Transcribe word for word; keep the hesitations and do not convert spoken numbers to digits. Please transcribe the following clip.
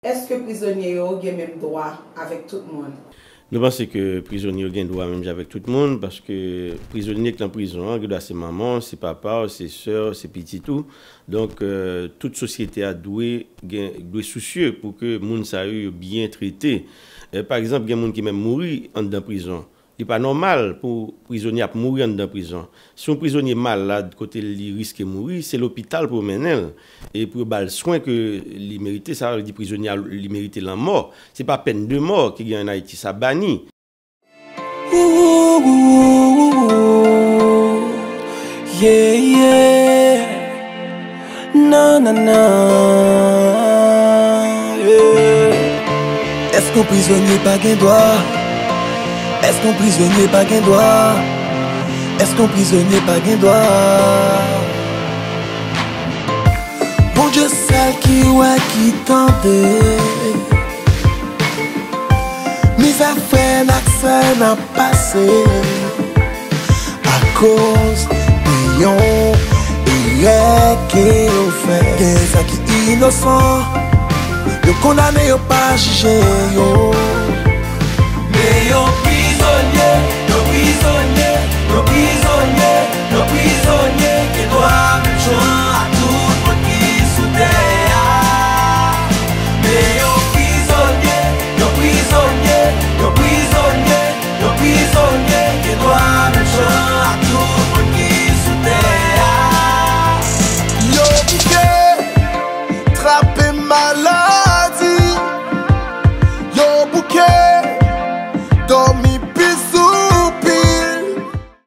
Èske prizonye yo gen menm dwa avèk tout moun? Nou panse ke prizonye yo gen dwa menm jan avèk tout moun, paske prizonye k nan prizon an, gen dwa se manman w, se papa w, se sè w, se pitit ou. Donk, euh, tout sosyete a dwe gen, dwe sousye pou ke moun sa yo, yo byen trete. Euh, pa egzanp, gen moun ki menm mouri anndan prizon. Li pa nòmal pou prizonye ap mouri anndan prizon. Si yon prizonye malad kote li riske mouri, se lopital pou yo mennen l e pou yo ba l swen ke li merite. Sa vle di prizonye a li merite lanmò. Se pa pèn de mò ki gen ann Ayiti, sa bani. Yeah, yeah. Nan, nan, nan. Yeah. Èske yon prizonye pa gen dwa? Èske yon prizonye pa gen dwa? Èske yon prizonye pa gen dwa? Bondye sèl ki wè, ki tande. Mizè frè n ak sè n ap pase akoz de yon erè ke yo fè. Gen sa ki inosan, yo kondane, yo pa jije yo.